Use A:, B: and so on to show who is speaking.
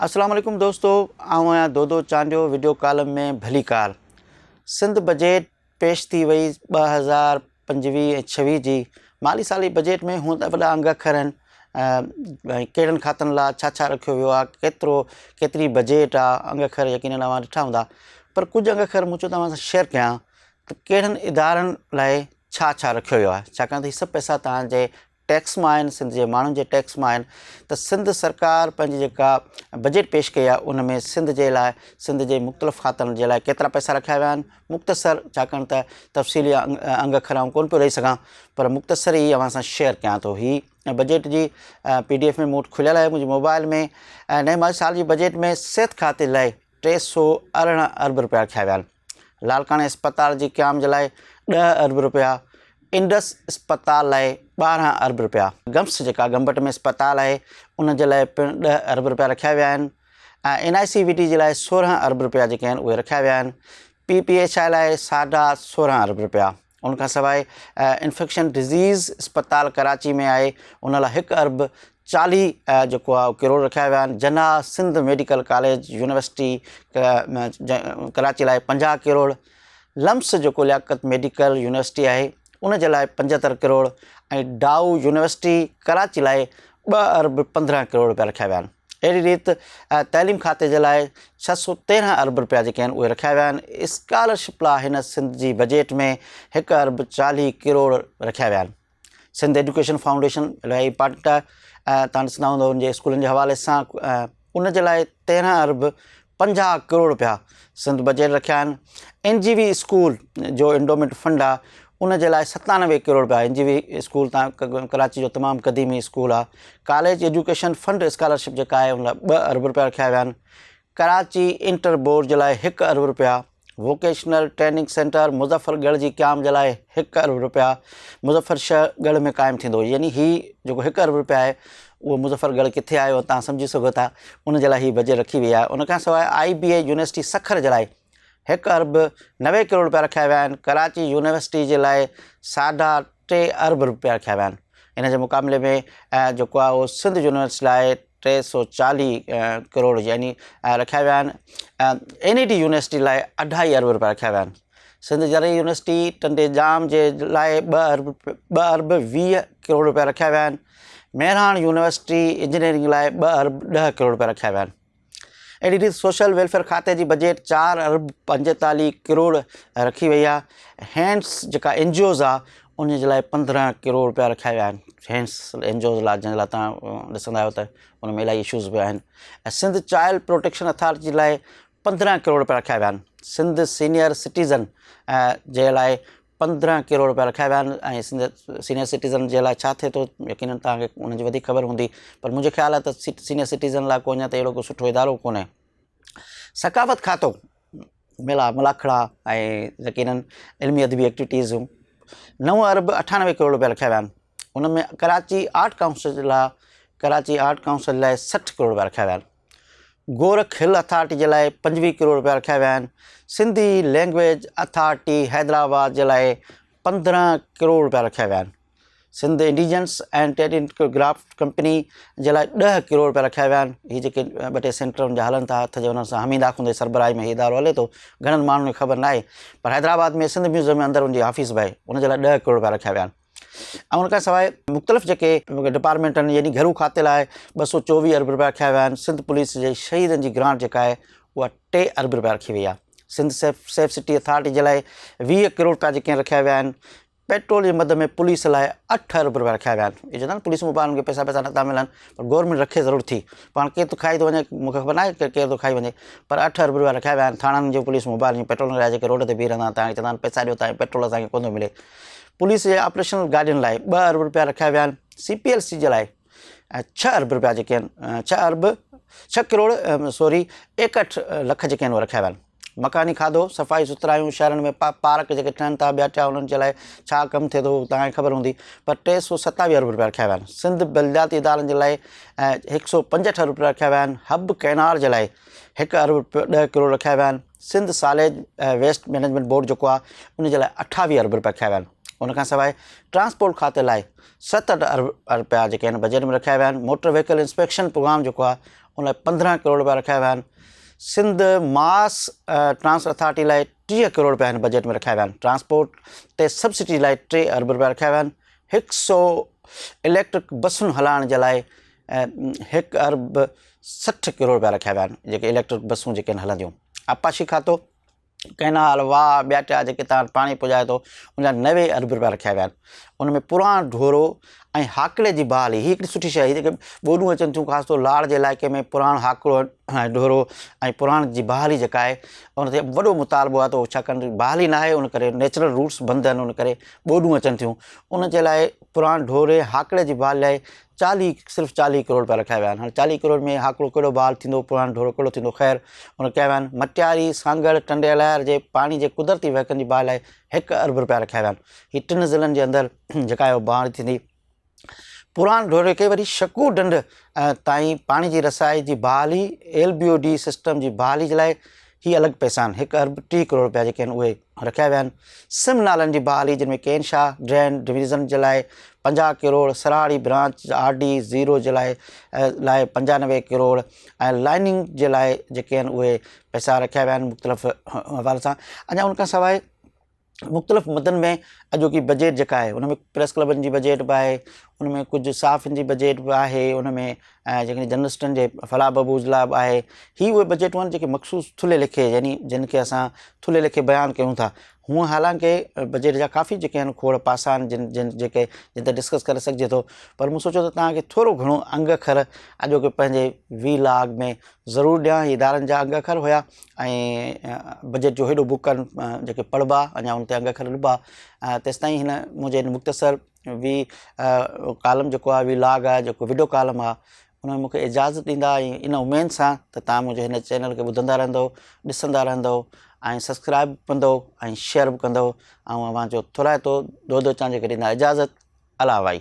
A: السلام عليڪم دوستو آئون آهيان دودو چانڊيو وڊيو ڪالم ۾ ڀليڪار سنڌ بجيٽ پيش ٿي وئي 2025 ۽ 26 جي مالي سالي بجيٽ ۾ هونء ته وڏا انگ اکر آهن ۽ ڪهڙن کاتن لاء ڇا ڇا رکيو ويو آهي ڪيترو ڪيتري بجيٽ آهي انگ اکر يقينن اوهان ڏٺا هوندا پر ڪجهه انگ اکر مون چيو ته اوهان سان شيئر ڪيان ته ڪهڙن ادارن لاء ڇا ڇا رکيو ويو آهي ڇاڪاڻ ته هي سڀ پئسا توهان جي ٽيڪس مان آهن، سنڌ جي ماڻهن جي ٽيڪس مان آهن ته سنڌ سرڪار پنهنجي جيڪا بجيٽ پيش ڪئي آهي ان ۾ سنڌ جي لاء سنڌ جي مختلف کاتن جي لاء ڪيترا پئسا رکيا ويا آهن مختصر ڇاڪاڻ ته تفصيلي انگ اکر آئون ڪونه پيو ڏئي سگهان پر مختصر ئي اوهان سان شيئر ڪيان ٿو هي بجيٽ جي پي ڊي ايف ۾ مون وٽ کليل آهي منهنجي موبائل ۾ نئين مالي سال جي بجيٽ ۾ صحت کاتي لاء 318 ارب رپيا رکيا ويا آهن. لاڙڪاڻي اسپتال جي قيام جي لاء ڏهه ارب رپيا، انڊس اسپتال لاء 12 ارب رپيا، گمس جيڪا گمبٽ ۾ اسپتال آهي ان جي لاء پڻ ڏهه ارب رپيا رکيا ويا آهن ۽ اين آء سي وي ٽي جي لاء 16 ارب رپيا جيڪي آهن اهي رکيا ويا آهن، پي پي ايڇ I لاء ساڍا 16 ارب رپيا. ان کان سواء انفيڪشن ڊزيز اسپتال ڪراچي ۾ آهي ان لاء هڪ ارب 40 جيڪو آهي ڪروڙ رکيا ويا آهن Jinnah Sindh medical college university Karachi لاء 50 ڪروڙ لمس جيڪو لياقت ميڊيڪل يونيورسٽي آهي ان جي لاء 75 ڪروڙ ۽ ڊائو يونيورسٽي ڪراچي لاء 2 ارب 15 ڪروڙ روپيا رکيا ويا آهن اهڙي ريت تعليم کاتي جي لاء 613 ارب رپيا جيڪي آهن اهي رکيا ويا آهن. اسڪالرشپ لاء هن سنڌ جي بجيٽ ۾ هڪ ارب 40 ڪروڙ رکيا ويا آهن. سنڌ ايڊيوڪيشن فائونڊيشن الاهي امپارٽنٽ آهي تان ڏسندا هوندو ان جي اسڪولن جي حوالي سان ان جي لاء 13 ارب 50 ڪروڙ رپيا سنڌ بجيٽ رکيا آهن. اين جي وي اسڪول جو انڊومينٽ فنڊ آهي ان جي لاء 97 ڪروڙ رپيا اين جي وي اسڪول تان ڪراچي جو تمام قديمي اسڪول آهي. ڪاليج ايجوڪيشن فنڊ اسڪالرشپ جيڪا آهي ان لاء 2 ارب رپيا رکيا ويا آهن. ڪراچي انٽر بورڊ جي لاء 1 ارب رپيا، ووڪيشنل ٽريننگ سينٽر مظفر ڳڙهه جي قيام جي لاء 1 ارب رپيا مظفر ڳڙهه ۾ قائم ٿيندو يعني هي جيڪو 1 ارب رپيا آهي اهو مظفر ڳڙهه ڪٿي آهي اهو توهان سمجهي سگهو ٿا ان جي لاء هي بجيٽ رکي وئي آهي ان کان سواء آئي بي اي يونيورسٽي سکر جي لاء 1 ارب 90 ڪروڙ رپيا رکيا ويا آهن ڪراچي يونيورسٽي جي لاء ساڍا 3 ارب رپيا رکيا ويا آهن ان جي مقابلي ۾ جيڪو آهي اهو سنڌ يونيورسٽي لاء 340 ڪروڙ يعني رکيا ويا آهن اين اي ڊي يونيورسٽي لاء اڍائي ارب رپيا رکيا ويا آهن سنڌ زرعي يونيورسٽي ٽنڊي ڄام جي لاء 2 ارب 2 ارب 20 ڪروڙ رپيا رکيا ويا آهن مهراڻ يونيورسٽي انجنيئرنگ لاء 2 ارب 10 ڪروڙ رپيا رکيا ويا آهن اهڙي ريت سوشل ويلفيئر کاتي جي بجيٽ 4 ارب 45 ڪروڙ رکي وئي آهي هينڊس جيڪا اين جي اوز آهي ان جي لاء 15 ڪروڙ رپيا رکيا ويا آهن هينڊس اين جي اوز لاء جنهن لاء توهان ڏسندا آهيو ته ان ۾ الاهي اشوز به آهن ۽ سنڌ چائلڊ پروٽيڪشن اٿارٽي جي لاء 15 ڪروڙ رپيا رکيا ويا آهن سنڌ سينيئر سٽيزن جي لاء 15 ڪروڙ رپيا رکيا ويا آهن ۽ سنڌ سينيئر سٽيزن جي لاء ڇا ٿئي ٿو يقينن توهان کي ان جي وڌيڪ خبر هوندي پر منهنجو خيال آهي ته سينيئر سٽيزن لاء ڪو اڃا تائين اهڙو ڪو سٺو ادارو ڪونهي ثقافت کاتو ميلا ملاکڙا ۽ يقينن علمي ادبي ايڪٽيوٽيزون 9 ارب 98 ڪروڙ رپيا رکيا ويا آهن ان ۾ ڪراچي آرٽ ڪائونسل لاء ڪراچي آرٽ ڪائونسل لاء 60 ڪروڙ رپيا رکيا ويا آهن گورک هل اٿارٽي جي لاء 25 ڪروڙ رپيا رکيا ويا آهن، سنڌي لينگويج اٿارٽي حيدرآباد جي لاء 15 ڪروڙ رپيا رکيا ويا آهن، Sindh indigenous and telegraph company جي لاء 10 ڪروڙ رپيا رکيا ويا آهن، هي جيڪي ٻه ٽي سينٽر ان جا هلن ٿا هٿ جي انهن سان حميد آخوند جي سربراهي ۾ هي ادارو هلي ٿو، گهڻن ماڻهن کي خبر ناهي پر حيدرآباد ۾ سنڌ ميوزيم ۾ اندر ان جي آفيس به آهي ان جي لاء 10 ڪروڙ رپيا رکيا ويا آهن. ۽ ان کان سواء مختلف جيڪي ڊپارٽمينٽ آهن يعني گهرو کاتي لاء 224 ارب رپيا رکيا ويا آهن سنڌ پوليس جي شهيدن جي گرانٽ جيڪا آهي اها 3 ارب رپيا رکي وئي آهي سنڌ سيف سيف سٽي اٿارٽي جي لاء 20 ڪروڙ رپيا جيڪي رکيا ويا آهن پيٽرول جي مد ۾ پوليس لاء 8 ارب رپيا رکيا ويا آهن اهي چوندا آهن پوليس موبائلن کي پئسا پئسا نٿا ملن پر گورنمينٽ رکي ضرور ٿي پاڻ ڪير ٿو کائي ٿو وڃي مونکي خبر ناهي ڪير ٿو کائي وڃي پر 8 ارب رپيا رکيا ويا آهن ٿاڻن جي پوليس موبائل ۽ پيٽرول لاء جيڪي روڊ تي بيهي رهندا آهن تان چوندا آهن پئسا ڏيو تان پيٽرول اسان کي ڪونه ٿو ملي پوليس جي آپريشنل گاڏين لاء 2 ارب رپيا رکيا ويا آهن، سي پي ايل سي جي لاء 6 ارب رپيا جيڪي آهن 6 ارب 6 ڪروڙ سوري 61 لک جيڪي آهن اهي رکيا ويا آهن. مڪاني کاڌو، صفائي سٿرايون، شهرن ۾ پارڪ جيڪي ٺهن ٿا ٻيا ٽيا انهن جي لاء ڇا ڪم ٿئي ٿو توهان کي خبر هوندي پر 327 ارب رپيا رکيا ويا آهن. سنڌ بلدياتي ادارن جي لاء 165 ارب رپيا رکيا ويا آهن، حب ڪئنال جي لاء 1 ارب 10 ڪروڙ رکيا ويا آهن. سنڌ ساليج ويسٽ مئنيجمينٽ بورڊ جيڪو آهي ان جي لاء 28 ارب رپيا رکيا ويا آهن. ان کان سواء ٽرانسپورٽ کاتي لاء 67 ارب رپيا جيڪي آهن بجيٽ ۾ رکيا ويا آهن. موٽر وهيڪل انسپيڪشن پروگرام جيڪو آهي ان لاء 15 ڪروڙ رپيا رکيا ويا آهن. سنڌ ماس ٽرانس اٿارٽي لاء 30 ڪروڙ رپيا هن بجيٽ ۾ رکيا ويا آهن. ٽرانسپورٽ تي سبسڊي لاء 3 ارب رپيا رکيا ويا آهن. 100 اليڪٽرڪ بسن هلائڻ جي لاء 1 ارب 60 ڪروڙ رپيا رکيا ويا آهن جيڪي اليڪٽرڪ بسون جيڪي آهن هلنديون. آبپاشي کاتو ڪئنال، واهه، ٻياٽيا جيڪي تان پاڻي پڄائي ٿو ان جا 90 ارب رپيا رکيا ويا آهن. ان ۾ پراڻ ڍورو ۽ هاڪڙي جي بحالي هي هڪڙي سٺي شيء آهي جيڪي ٻوڏون اچن ٿيون خاص طور لاڙ جي علائقي ۾ پراڻ هاڪڙو ۽ ڍورو ۽ پراڻ جي بحالي جيڪا آهي ان تي وڏو مطالبو آهي ته ڇاڪاڻ بحالي ناهي ان ڪري نيچرل روٽس بند آهن ان ڪري ٻوڏون اچن ٿيون ان جي لاء پراڻ ڍوري هاڪڙي جي بحالي لاء 40 صرف 40 ڪروڙ رپيا رکيا ويا آهن هاڻي 40 ڪروڙ ۾ هاڪڙو ڪهڙو بحال ٿيندو پراڻ ڍورو ڪهڙو ٿيندو خير ان ڪيا ويا آهن مٽياري سانگهڙ ٽنڊي الهيار جي پاڻي جي قدرتي وهڪن جي بحالي لاء 1 ارب رپيا رکيا ويا آهن هي ٽن ضلعن جي اندر جيڪا آهي بحال ٿيندي پراڻ ڍوري کي وري شڪو ڍنڍ تائين پاڻي جي رسائي جي بحالي L B O D system جي بحالي جي لاء هي الڳ پئسا آهن 1 ارب 30 ڪروڙ رپيا جيڪي آهن اهي رکيا ويا آهن. سم نالن جي بحالي جن ۾ ڪين شاهه ڊرين ڊويزن جي لاء 50 crore, سراڙي branch R D zero جي لاء لاء 95 ڪروڙ ۽ لائننگ جي لاء جيڪي آهن اهي پئسا رکيا ويا آهن مختلف حوالي سان اڃا ان کان سواء مختلف مدن ۾ اڄوڪي بجيٽ جيڪا آهي ان ۾ پريس ڪلبن جي بجيٽ به آهي ان ۾ ڪجهه صحافين جي بجيٽ به آهي ان ۾ ۽ جيڪڏهن جرنلسٽن جي فلاح بهبود لاء به آهي هي اهي بجيٽون آهن جيڪي مخصوص ٿلهي ليکي يعني جن کي اسان ٿلهي ليکي بيان ڪيون ٿا هونء حالانڪه بجيٽ جا ڪافي جيڪي آهن کوڙ پاسا آهن جن جن جيڪي جن تي ڊسڪس ڪري سگهجي ٿو پر مون سوچيو ته توهان کي ٿورو گهڻو انگ اکر اڄوڪي پنهنجي وي لاگ ۾ ضرور ڏيان هي ادارن جا انگ اکر هيا ۽ بجيٽ جو هيڏو بڪ آهن جيڪي پڙهبا اڃا ان تي انگ اکر ڏبا تيستائين هن منهنجي هن مختصر وي ڪالم جيڪو آهي وي لاگ آهي جيڪو وڊيو ڪالم آهي ان ۾ مونکي اجازت ڏيندا ۽ ان اميد سان ته تان منهنجي هن چينل کي ٻڌندا رهندو ڏسندا رهندو ۽ سبسڪرائب ڪندو ۽ شيئر به ڪندو آئون اوهان جو ٿورائتو دودو چانجي کي ڏيندا اجازت الله وائي.